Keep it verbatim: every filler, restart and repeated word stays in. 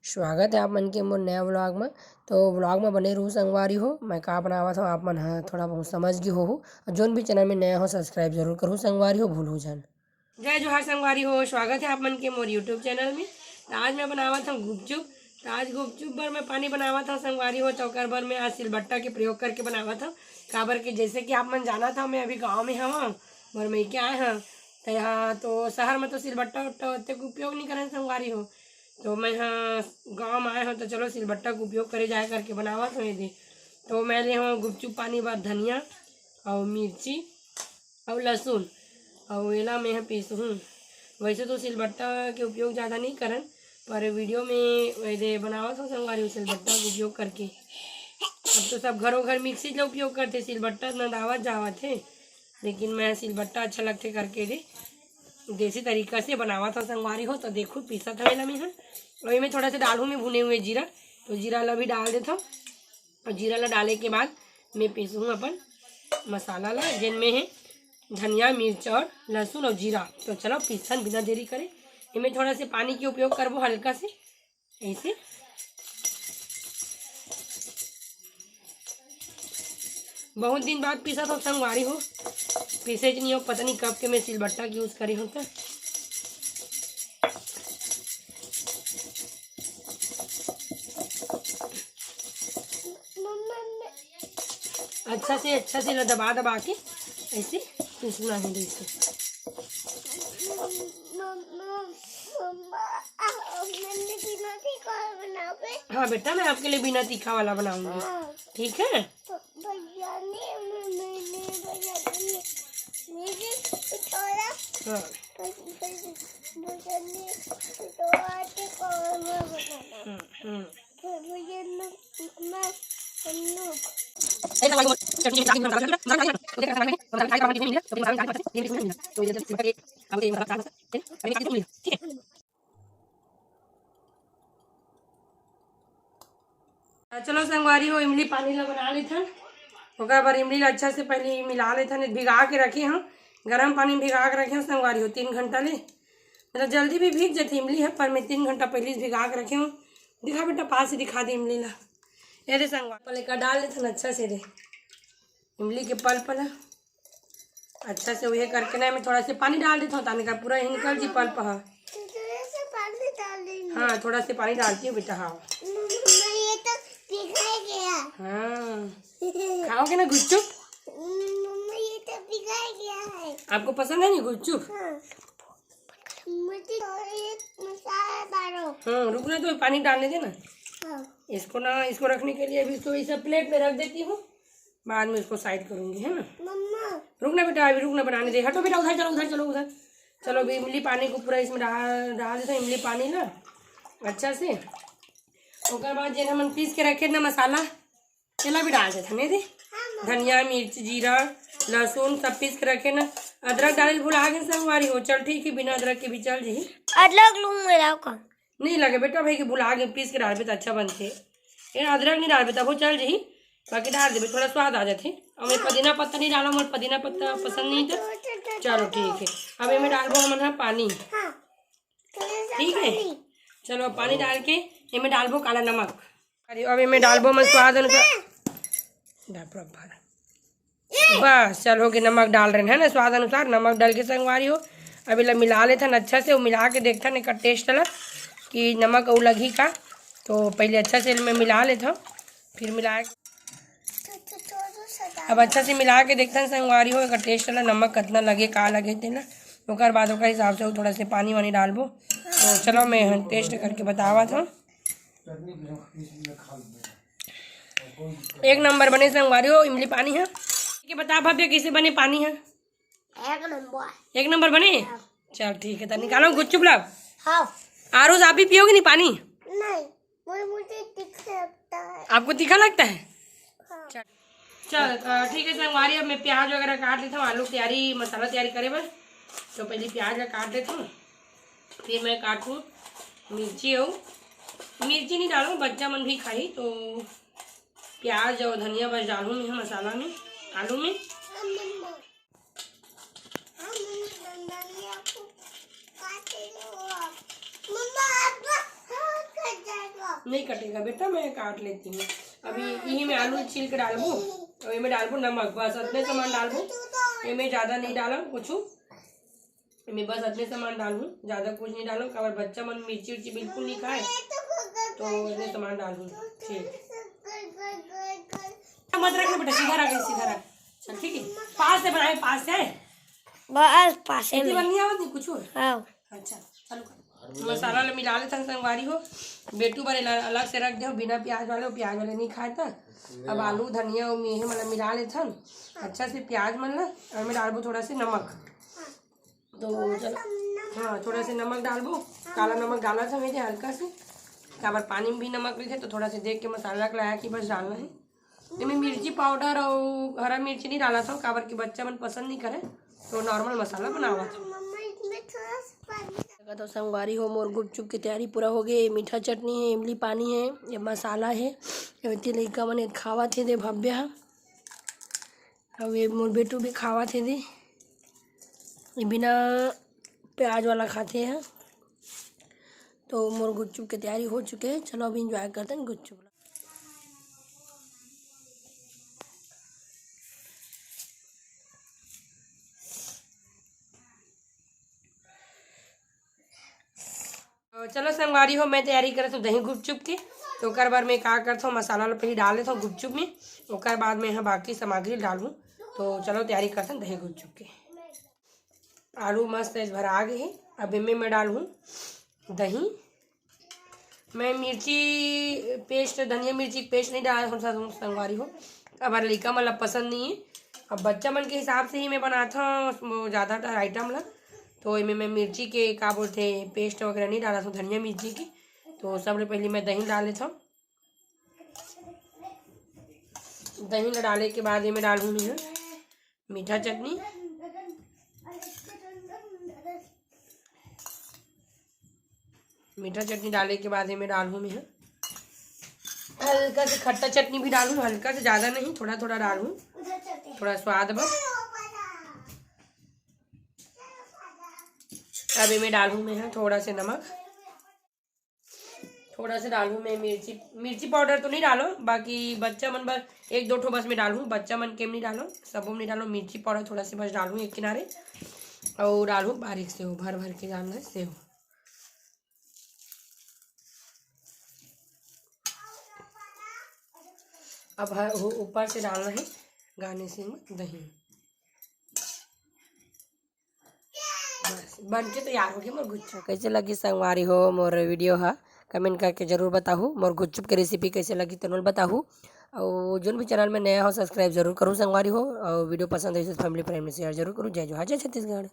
स्वागत है आप मन के मोर नया व्लॉग में। तो व्लॉग में बने रहू संगवारी हो, मैं का बनावत हूँ आप मन ह थोड़ा बहुत समझ गे होहू। और जोन भी चैनल में नया हो, सब्सक्राइब जरूर करू संगवारी हो, भूलू झन। जय जोहार संगवारी हो, स्वागत है आप मन के मोर YouTube चैनल में। तो आज मैं बनावत हूँ गुपचुप। तो आज गुपचुप बर मैं पानी बनावत हूँ संगवारी हो, तो ओकर बर मैं आज सिलबट्टा के प्रयोग करके बनावत हूँ। काबर के जैसे कि आप मन जानत हव, मैं अभी गाँव में हवं, मोर मइके आए हव। तो यहाँ तो शहर में तो सिलबट्टा उट्टा ओतेक उपयोग नहीं करन संगवारी हो। तो मैं ह गाँव में आए हव, तो चलो सिलबट्टा के उपयोग करे जाए करके बनावत हव एदे। तो मैं ले हव गुपचुप पानी बर धनिया अउ मिर्ची अउ लहसुन, अउ एला मैं ह पीसहूँ। वैसे तो सिलबट्टा के उपयोग ज़्यादा नहीं करन, पर वीडियो में एदे बनावत हव संगवारी हो सिलबट्टा के उपयोग करके। अब तो सब घरों घर मिक्सी ला उपयोग करथे, सिलबट्टा नंदावत जावत हे, लेकिन मैं सिलबट्टा अच्छा लगथे करके एदे देसी तरीका से बनावत हव संगवारी हो। तो देखो पीसत हव एला मैं ह, अउ एमे थोड़ा से डालहूँ मैं भुने हुए जीरा, तो जीरा ला भी डाल देथव। अउ जीरा ला डाले के बाद मैं पीसहूँ अपन मसाला ला, जेन में हे धनिया, मिर्च अउ लहसुन अउ जीरा। तो चलो पीसन बिना देरी करे, एमे थोड़ा से पानी के उपयोग करबो हल्का से, ऐसे। बहुत दिन बाद पीसत हव संगवारी हो, पीसे च नहीं हो, पता नहीं कब के मैं सिलबट्टा के यूज़ करे हव त। अच्छा से, अच्छा से ला दबा दबा के ऐसे पीसना है, देखिए। मम्मा, मम्मा, आप मैंने बिना तीखा बनावे। हाँ बेटा, मैं आपके लिए बिना तीखा वाला बनाऊंगी। हाँ। ठीक है। भ-, भैया ने, मैंने, भैया ने, मुझे थोड़ा हाँ। भैया ने थोड़ा तीखा वाला बनाना। हम्म, हम्म। तो भैया ने, मैं, हम लोग चलो संगवारी हो, इमली पानी ला बना लेथन। ओकर बर इमली ला अच्छा से पहले मिला लेथन, भिगा के रखे हव, गरम पानी में भिगा के रखे हव संगवारी हो, तीन घंटा ले। मतलब जल्दी भी भीग जाथे इमली ह, पर मैं तीन घंटा पहले से भिगा के रखे हव। दिखा बेटा, पास से दिखा दे इमली ला। ये दे संगवारी, पहले का डाल लेथन अच्छा से दे इमली के पल्प ला। अच्छा से उहे करके ना, मैं थोड़ा से पानी डाल देथव, ताने का पूरा ही निकल जी पल्प ह। थोड़ा से पानी डाल देंगे। हाँ, थोड़ा से पानी डालती हूँ बेटा। हाँ। मम्मा, ये तो पिघल गया। हाँ। खाओगे ना गुपचुप? मम्मा, ये तो पिघल गया है। आपको पसंद है नहीं गुपचुप? हाँ। मुझे थोड़ा ये मसाला डालो। हाँ, रुकना तो, पानी डालने देना। हाँ। इसको ना, इसको रखने के लिए अभी इसको इस प्लेट में रख देती हूँ, बाद में इसको साइड करूँगी, है ना? मम्मा। रुक ना बेटा, अभी रुक ना, बनाने दे। हटो बेटा, उधर चलो, उधर चलो, उधर। चलो, अभी इमली पानी को पूरा इसमें डाल, डाल देते हैं इमली पानी ना अच्छा से। ओकर बाद जे हमन पीस के रखे ना मसाला, एला भी डाल देते हैं, नहीं दे? हाँ, मम्मा। धनिया, मिर्च, जीरा, लहसुन सब पीस के रखे ना। अदरक डाले भुला गए संगवारी हो। चल ठीक है, बिना अदरक के भी चल जी। अदरक लूंग में लाओ का? नहीं लगे बेटा, भाई के भुला के पीस के डालबे त अच्छा बनथे। ये अदरक नहीं डालबे तभो चल जही, बाकी डाल देबे, थोड़ा स्वाद आ जाथे। और मैं पुदीना पत्ता नहीं डालो, मोर पुदीना पत्ता पसंद नहीं था। चलो ठीक है, अब एमे डालबो हमन ह पानी। हाँ, थोड़ा सा ठीक है, पानी। चलो अब पानी डाल के एमे डालबो काला नमक। अरे अब एमे डालबो हमन स्वाद अनुसार। डाल बराबर। बस चल हो गए, नमक डाल रहे हैं ना, स्वाद अनुसार नमक डाल के संगवारी हो। अब एला मिला लेथन अच्छा से, वो मिला के देखथन एकर टेस्ट ला कि नमक अउ लगही का। तो पहले अच्छा से मैं मिला लेथन, फिर मिला अब अच्छा से मिला के देखथन संगवारी हो एकर टेस्ट ला, नमक कितना लगे, का लगे तेला। ओकर बाद ओकर हिसाब से थोड़ा से पानी वानी डालबो। तो चलो मैं टेस्ट करके बतावत हूँ। एक नंबर बने संगवारी हो इमली पानी ह। के बता भव्य, कैसे बने पानी ह? एक नंबर। एक नंबर बने? हाँ। चल ठीक है, तो निकालो गुपचुप ला। हाँ। आरुष, आप भी पियोगे नहीं पानी? नहीं, वो मुझे तीखा लगता है। आपको तीखा लगता है? हाँ। चल, चल, अ, ठीक है संगवारी, अब मैं प्याज वगैरह काट लेता हूँ, आलू की तैयारी, मसाला तैयारी करे बर। तो पहले प्याज ला काट लेता हूँ, फिर मैं काटूँ मिर्ची। अउ मिर्ची नहीं डालूँ, बच्चा मन भी खाही, तो प्याज अउ धनिया बस डालूँ मैं मसाला में, आलू में। मम्मा, मम्मा, मम्मा, मम्मा, आपको काटे लो आप। मम्मा, आपका हाथ कट जाएगा। नहीं कटेगा बेटा, मैं काट लेती हूँ। अभी यही में आलू छील के डालबो और एमे डालबो नमक, बस अतने सामान डालबो। एमे ज्यादा नहीं डालम कुछ, एमे बस अतने सामान डालूँ, ज्यादा कुछ नहीं डालूँ। काबर बच्चा मन मिर्ची उर्ची बिल्कुल नहीं खाए, तो इतने सामान डालूँ। ठीक, मत रख बेटा, सीधा रख, सीधा रख। चल ठीक है, पास से बनाए, पास से। बस पास से इतनी में। बार नहीं आवत नहीं कुछ। हाँ। अच्छा, चालू कर। मसाला ला मिला लेथन संगवारी हो। बेटू बर एला अलग से रख दे, बिना प्याज वाले, वो प्याज वाले नहीं खाए था। अब आलू, धनिया और मेहे मतलब मिला लेथन अच्छा से प्याज मन ला, और मैं डालबो थोड़ा से नमक। तो चल, हाँ, थोड़ा से नमक डालबो। काला नमक डाला था मैंने हल्का से, काबर पानी में भी नमक रहिथे, तो थोड़ा से देख के मसाला के लाया कि बस डालना है। एमे मिर्ची पाउडर अउ हरा मिर्ची नहीं डालत हव, काबर कि बच्चा मन पसंद नहीं करे, तो नॉर्मल मसाला बनावत हव। मम्मा, इसमें थोड़ा सा पानी। देखत हव संगवारी हो, मोर गुपचुप के तैयारी पूरा हो गए। मीठा चटनी है, इमली पानी है, ये मसाला है, ये लइका मन खावत हे दे भव्य ह, अउ ये मोर बेटू भी खावत हे दे, ये बिना प्याज वाला खाते हैं। तो मोर गुपचुप के तैयारी हो चुके हैं, चलो अभी एंजॉय करते हैं गुपचुप। तो चलो संगवारी हो, मैं तैयारी करत हूँ दही गुपचुप के। तो ओकर बर मैं का करत हूँ, मसाला ला पहले डाल देत हूँ गुपचुप में, ओकर बाद मैं यहाँ बाकी सामग्री डालूँ। तो चलो तैयारी करत हूँ दही गुपचुप के। आलू मस्त भरा गे हे। अब एमे मैं डालूँ दही। मैं मिर्ची पेस्ट, धनिया मिर्ची के पेस्ट नहीं डाला हूँ संगवारी हो, काबर लइका मन ला पसंद नहीं है। अब बच्चा मन के हिसाब से ही मैं बनाता हूँ ज़्यादातर आइटम ला, तो एमे मैं मिर्ची के का बोलते पेस्ट वगैरह नहीं डाला हूँ, धनिया मिर्ची के। तो सबले पहले मैं दही डाल लेता हूँ। दही ला डाले के बाद एमे डालूँ मैं मीठा चटनी। मीठा चटनी डाले के बाद एमे डालूँ मैं हल्का से खट्टा चटनी भी डालूँ, हल्का से, ज़्यादा नहीं, थोड़ा थोड़ा डालूँ, थोड़ा स्वाद बर। अब एमे डालूँ मैं ह थोड़ा से नमक, थोड़ा से डालूँ मैं मिर्ची, मिर्ची पाउडर तो नहीं डालो, बाकी बच्चा मन बर एक दो ठो बस मैं डालूँ, बच्चा मन के नहीं डालो, सबो में नहीं डालो, मिर्ची पाउडर थोड़ा से बस डालूँ एक किनारे, और डालूँ बारीक सेव, भर भर के डालना है सेव। अब हर ऊ-, ऊपर से डालना है गार्निशिंग में दही। बस, बन के तैयार हो गया मोर गुपचुप। कैसे लगी संगवारी हो मोर वीडियो हा, कमेंट करके जरूर बताहू। मोर गुपचुप के रेसिपी कैसे लगी तेन ल बताहू। और जोन भी चैनल में नया हो सब्सक्राइब जरूर करूँ संगवारी हो, और वीडियो पसंद है तो फैमिली फ्रेंड में शेयर जरूर करूँ। जय जोहार, जय छत्तीसगढ़।